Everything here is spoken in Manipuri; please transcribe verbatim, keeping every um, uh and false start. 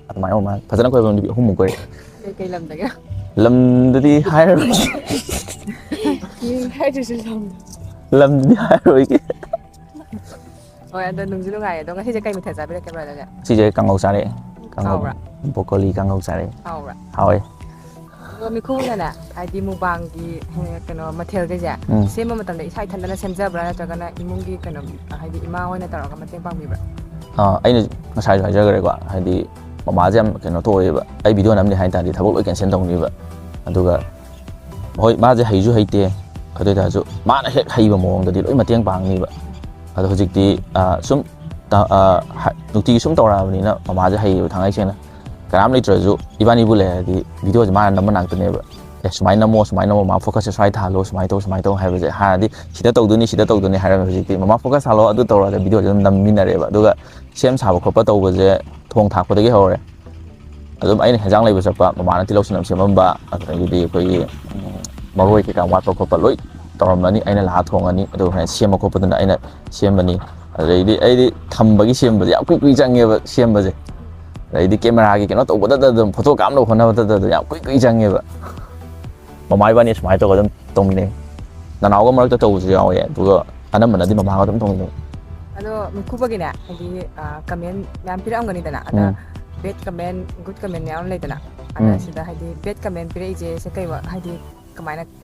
ꯑꯗꯨꯃꯥꯏꯅ ꯑꯣꯏ ꯃꯥꯜꯂꯦ꯫ ꯐꯖꯅ ꯀꯣꯏꯕ ꯅꯨꯄꯤ ꯑꯍꯨꯝꯃꯨꯛ ꯀꯣꯏꯔꯦ꯫ ꯀꯩ ꯀꯩ ꯂꯝꯗꯒꯤ? ꯂꯝꯗꯨꯗꯤ ꯍꯥꯏꯔꯔꯣꯏꯒꯦ꯫ ꯃꯤꯡ ꯍꯥꯏꯗ꯭ꯔꯁꯨ ꯂꯝꯗꯣ꯫ ꯂꯝꯗꯨꯗꯤ ꯍꯥꯏꯔꯔꯣꯏꯒꯦ꯫ ꯍꯣꯏ, ꯑꯗꯣ ꯅꯨꯡꯁꯨ ꯅꯨꯡꯉꯥꯏꯔꯦ꯫ ꯑꯗꯣ ꯉꯁꯤꯁꯦ ꯀꯩ ꯃꯊꯦꯜ ꯆꯥꯕꯤꯔꯛꯀꯦ, brother? ꯁꯤꯁꯦ ꯀꯥꯡꯉꯧ ꯆꯥꯔꯛꯑꯦ꯫ ꯀꯥꯡꯉꯧ꯫ ꯍꯥꯎꯕ꯭ꯔꯥ? ꯕ꯭ꯔꯣꯀꯣꯂꯤ ꯀꯥꯡꯉꯧ ꯆꯥꯔꯛꯑꯦ꯫ ꯍꯥꯎꯕ꯭ꯔꯥ? ꯍꯥꯎꯋꯦ꯫ ꯑꯗꯣ ꯃꯤꯈꯨꯅꯅꯦ, ꯍꯥꯏꯗꯤ mukbangꯒꯤ, ꯍꯦ, ꯀꯩꯅꯣ, ꯃꯊꯦꯜꯈꯩꯁꯦ ꯎꯝ꯫ ꯁꯦꯝꯕ ꯃꯇꯝꯗ ꯏꯁꯥ ꯏꯊꯟꯇꯅ ꯁꯦꯝꯖꯕ꯭ꯔꯥ, ꯅꯠꯇ꯭ꯔꯒꯅ ꯏꯃꯨꯡꯒꯤ ꯀꯩꯅꯣ, ꯍꯥꯏꯗꯤ ꯏꯃꯥ ꯍꯣꯏꯅ ꯇꯧꯔꯒ ꯃꯇꯦꯡ ꯄꯥꯡꯕꯤꯕ꯭ꯔꯥ? ꯑꯥ, ꯑꯩꯅ ꯉꯁꯥꯏꯁꯨ ꯍꯥꯏꯖꯈ꯭ꯔꯦꯀꯣ, ꯍꯥꯏꯗꯤ ꯃꯃꯥꯁꯦ ꯌꯥꯝ ꯀꯩꯅꯣ ꯇꯧꯋꯦꯕ, ꯑꯩ video ꯅꯝꯅꯤ ꯍꯥꯏ ꯇꯥꯔꯗꯤ ꯊꯕꯛ ꯂꯣꯏ cancel ꯇꯧꯅꯤꯕ꯫ ꯑꯗꯨꯒ ꯍꯣꯏ, ꯃꯥꯁꯦ ꯍꯩꯁꯨ ꯍꯩꯇꯦ, ꯑꯗꯨ ꯑꯣꯏ ꯇꯥꯔꯁꯨ ꯃꯥꯅ ꯍꯦꯛ ꯍꯩꯕ ꯃꯑꯣꯡꯗꯗꯤ ꯂꯣꯏ ꯃꯇꯦꯡ ꯄꯥꯡꯅꯤꯕ꯫ ꯑꯗꯣ ꯍꯧꯖꯤꯛꯇꯤ, ꯑꯥ, ꯁꯨꯝ ꯇ-, ꯑꯥ, ꯍ-, ꯅꯨꯡꯇꯤꯒꯤ ꯁꯨꯝ ꯇꯧꯔꯛꯑꯕꯅꯤꯅ ꯃꯃꯥꯁꯦ ꯍꯩꯌꯦꯕ, ꯊꯥꯡꯉꯩ ꯁꯦꯡꯅ꯫ ꯀꯅꯥꯝ ꯂꯩꯇ꯭ꯔꯁꯨ ꯏꯕꯥꯅꯤꯕꯨ ꯂꯩꯔꯗꯤ videoꯁꯦ ꯃꯥꯅ ꯅꯝꯕ ꯉꯥꯛꯇꯅꯦꯕ꯫ "ꯑꯦ, ꯁꯨꯃꯥꯏꯅ ꯅꯝꯃꯣ, ꯁꯨꯃꯥꯏꯅ ꯅꯝꯃꯣ, ꯃꯥ focusꯁꯦ ꯁ꯭ꯋꯥꯏ ꯊꯥꯍꯜꯂꯣ, ꯁꯨꯃꯥꯏꯅ ꯇꯧ, ꯁꯨꯃꯥꯏꯅ ꯇꯧ" ꯍꯥꯏꯕꯁꯦ ꯍꯥꯟꯅꯗꯤ "ꯁꯤꯗ ꯇꯧꯗꯣꯏꯅꯤ, ꯁꯤꯗ ꯇꯧꯗꯣꯏꯅꯤ" ꯍꯥꯏꯔꯝꯃꯦ꯫ ꯍꯧꯖꯤꯛꯇꯤ "ꯃꯃꯥ focus ꯊꯥꯍꯜꯂꯣ, ꯑꯗꯨ ꯇꯧꯔꯣ" ꯍꯥꯏꯔꯒ videoꯁꯦ ꯑꯗꯨꯝ ꯅꯝꯃꯤꯟꯅꯔꯦꯕ꯫ ꯑꯗꯨꯒ ꯁꯦꯝ ꯁꯥꯕ ꯈꯣꯠꯄ ꯇꯧꯕꯁꯦ ꯊꯣꯡ ꯊꯥꯛꯄꯗꯒꯤ ꯍꯧꯔꯦ꯫ ꯑꯗꯨꯝ ꯑꯩꯅ ꯍꯦꯟꯖꯥꯡ ꯂꯩꯕ ꯆꯠꯄ, ꯃꯃꯥꯅ ꯇꯤꯜꯍꯧ ꯆꯅꯝ ꯁꯦꯝꯃꯝꯕ, ꯑꯗꯨꯗꯒꯤꯗꯤ ꯑꯩꯈꯣꯏꯒꯤ, ꯎꯝ, ꯃꯔꯣꯏ ꯀꯩꯀꯥ ꯋꯥꯠꯄ ꯈꯣꯠꯄ ꯂꯣꯏ ꯇꯧꯔꯝꯃꯅꯤ, ꯑꯩꯅ ꯂꯥꯛꯑ ꯊꯣꯡꯉꯅꯤ꯫ ꯑꯗꯨꯒ ꯍꯣꯔꯦꯟ ꯁꯦꯝꯕ ꯈꯣꯠꯄꯗꯨꯅ ꯑꯩꯅ ꯁꯦꯝꯕꯅꯤ꯫ ꯑꯗꯨꯗꯩꯗꯤ ꯑꯩꯗꯤ ꯊꯝꯕꯒꯤ ꯁꯦꯝꯕꯁꯦ ꯌꯥꯝ ꯀꯨꯏ ꯀꯨꯏ ꯆꯪꯉꯦꯕ ꯁꯦꯝꯕꯁꯦ꯫ ꯑꯗꯩꯗꯤ cameraꯒꯤ ꯀꯩꯅꯣ ꯇꯧꯕꯗꯇ ꯑꯗꯨꯝ photo ꯀꯥꯞꯅꯕ ꯍꯣꯠꯅꯕꯗꯇ ꯑꯗꯨꯝ ꯌꯥꯝ ꯀꯨꯏ ꯀꯨꯏ ꯆꯪꯉꯦꯕ꯫ ꯃꯃꯥ ꯏꯕꯥꯅꯤ ꯁꯨꯃꯥꯏꯅ ꯇꯧꯔꯒ ꯑꯗꯨꯝ ꯇꯧꯃꯤꯟꯅꯩ꯫ ꯅꯅꯥꯎꯒ ꯃꯔꯛꯇ ꯇꯧꯕꯁꯨ ꯌꯥꯎꯋꯦ, ꯑꯗꯨꯒ ꯑꯅꯝꯕꯅꯗꯤ ꯃꯃꯥꯒ ꯑꯗꯨꯝ ꯇꯧꯃꯤꯟꯅꯩ꯫ ꯑꯗꯣ ꯃꯤꯈꯨꯕꯒꯤꯅꯦ, ꯍꯥꯏꯗꯤ, ꯑ, comment ꯃꯌꯥꯝ ꯄꯤꯔꯛꯑꯝꯒꯅꯤꯗꯅ, ꯑꯗ ꯎꯝ꯫ bad comment, good comment ꯃꯌꯥꯝ ꯑꯃ ꯂꯩꯗꯅ, ꯑꯗ ꯎꯝ꯫ ꯁꯤꯗ ꯍꯥꯏꯗꯤ bad comment ꯄꯤꯔꯛꯏꯁꯦ ꯁꯦ ꯀꯩ ꯋꯥ-, ꯍꯥꯏꯗꯤ ꯀꯃꯥꯏꯅ?